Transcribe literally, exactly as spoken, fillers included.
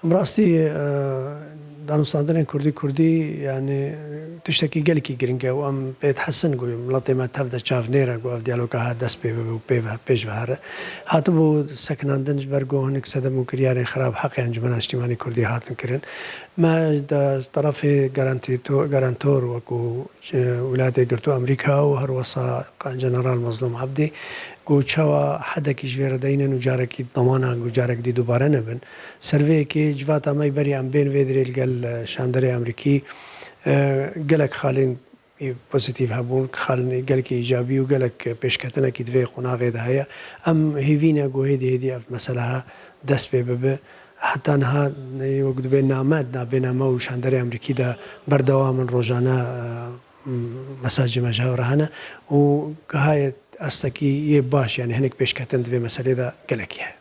Em rastî, e, danûstandinên kurdî kurdî, yani, tiştekî gelekî giring e û em pê dihesin ku miletê me tev de çav nêre ku ev diyaloga ha dest pê bibe û pê ve-, pêş ve here. Hatibû sekinandin ji ber ku hinek sedem û kiryarên xirab heqê Encûmena Niştîmanî Kurdî hatin kirin. Me de terefê garantîto-, garantor wekû, e, Wîlayetê Girtû Amerîka û her wesa General Mazlûm Ebdî ku çawa hedekî ji vê re deynin û carekî demana ku carek dî dubare nebin. Ser vê yekê civata me berî em bên vê dirê li gel, e, şanderê Amerîkî, e, gelek xalên, e, pozîtîf hebûn, xalên gelekî îcabî û gelek pêşketinekî di vê qonaxê de heye. Em hêvî ne ku hêdî hêdî ev mesele ha dest pê bibe. Heta niha, e, wek dibê name di navbêna me û şanderê Amerîkî de berdewam in rojane, e, mesajê me ji hev re hene û gihayê astekî yê baş, yani hinek pêşketin di vê meselê de gelekî heye.